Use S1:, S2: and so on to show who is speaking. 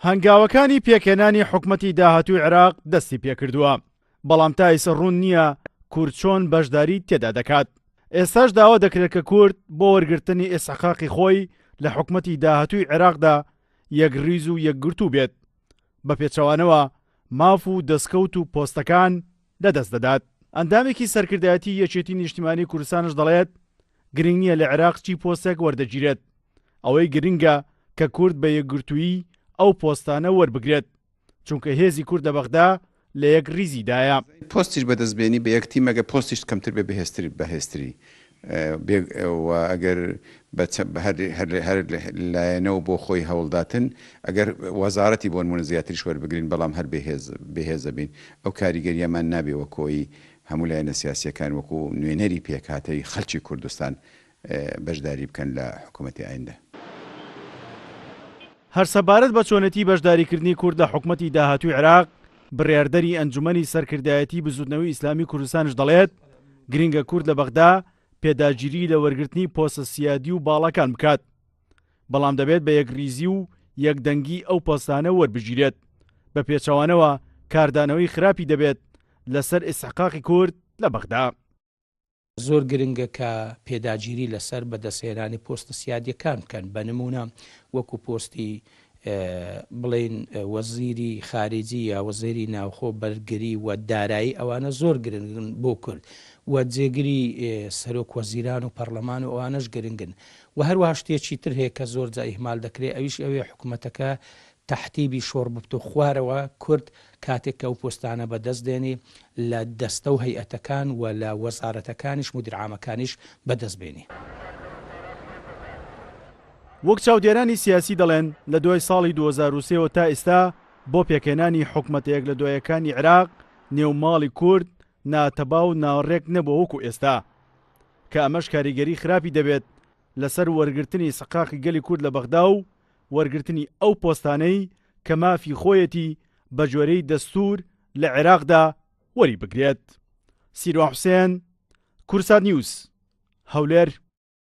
S1: هەنگاوەکانی پێکهێنانی حکومەتی داهاتووی عێراق دەستی پێکردووە، بەڵام تا ئیسە ڕوون نییە کورد چۆن بەشداری تێدا دەکات. ئێستاش داوا دەکرێت کە کورد بۆ وەرگرتنی ئیسحقاقی خۆی لە حکومەتی داهاتووی عێراقدا یەکڕیز و یەکگرتوو بێت، بە پێچەوانەوە ماف و دەستکەوت و پۆستەکان لەدەست دەدات. ئەندامێکی سەرکردایەتی یەکێتی نیشتیمانی کوردستانش دەڵێت، گرنگ نییە لە عێراق چی پۆستێک وەردەگیرێت، ئەوەی گرنگە کە کورد بە یەکگرتوویی ئەو پۆستانە وەربگرێت، چونکە هێزی کورد لە بەغدا لە یەک ریزیدایە.
S2: پۆستیش بەدەست بێنی بە یەک تیم ئەگەر پۆستیشت کەمتر بێ بەهێزتر بەهێزتری بێ و ئەگەر بە هەر هەر هەر لایەنە و بۆ خۆی هەوڵداتن ئەگەر وەزارەتی بۆ نمونە زیاتریش وەربگرین بەڵام هەر بێهێز بێهێزە بین ئەو کاریگەریەمان نابێ وەکۆی هەموو لایەنە سیاسیەکان وەکو نوێنەری پێکهاتەی خەلکی کوردستان بەشداری بکەن لە حکومەتی ئایندە.
S1: هەر سەبارەت بە چۆنێتی بەشداریکردنی کورد لە حکومەتی داهاتووی عێراق، بڕیاردەری ئەنجومەنی سەرکردایەتی بزوتنەوەی ئیسلامی کوردستانش دەڵێت، گرنگە کورد لە بەغدا پێداگیری لە وەرگرتنی پۆستە سیادی و باڵاکان بکات، بەڵام دەبێت بە یەکریزی و یەکدەنگی ئەو پۆستانە وەربگیرێت، بە پێچەوانەوە کاردانەوەی خراپی دەبێت لەسەر ئیستحقاقی کورد لە بەغدا.
S3: زۆر گرنگە کە پێداگیری لەسەر بەدەستهێنانی پۆستە سیادیەکان بکەن، بە نموونە وەکو پۆستی بڵێین وەزیری خاریجی یا وەزیری ناوخۆ، بەرگری و دارایی ئەوانە زۆر گرنگن بۆ کورد و جێگری سەرۆک وەزیران و پەڕلەمان و ئەوانەش گرنگن و هەروەها شتێکی تر هەیە کە زۆر جا ئیهمال دەکرێت ئەویش ئەوەیە حکومەتەکە تەحتیبی شۆڕ ببتە خوارەوە، کورد کاتێک کە ئەو پۆستانە بە دەست دێنی لە دەستە و هەیئەتەکان و لە وەزارەتەکانیش مودیر عامەکانیش بە دەست بێنی.
S1: وەک چاودێرانی سیاسی دەڵێن لە دوای ساڵی 2003 وە تا ئیستا بۆ پێکهێنانی حکومەتە یەک لە دوایەکانی عێراق نێو ماڵی کورد ناتەبا و ناڕێک نەبووە وەکو ئێستا کە ئەمەش کاریگەری خراپی دەبێت لەسەر وەرگرتنی سقاقی گەلی کورد لە بەغدا و وەرگرتنی ئەو پۆستانەی کە مافی خۆیەتی بەگوێرەی دەستوور لە عێراقدا وەریبگرێت. سیروان حوسێن، کوردسات نیوز، هەولێر.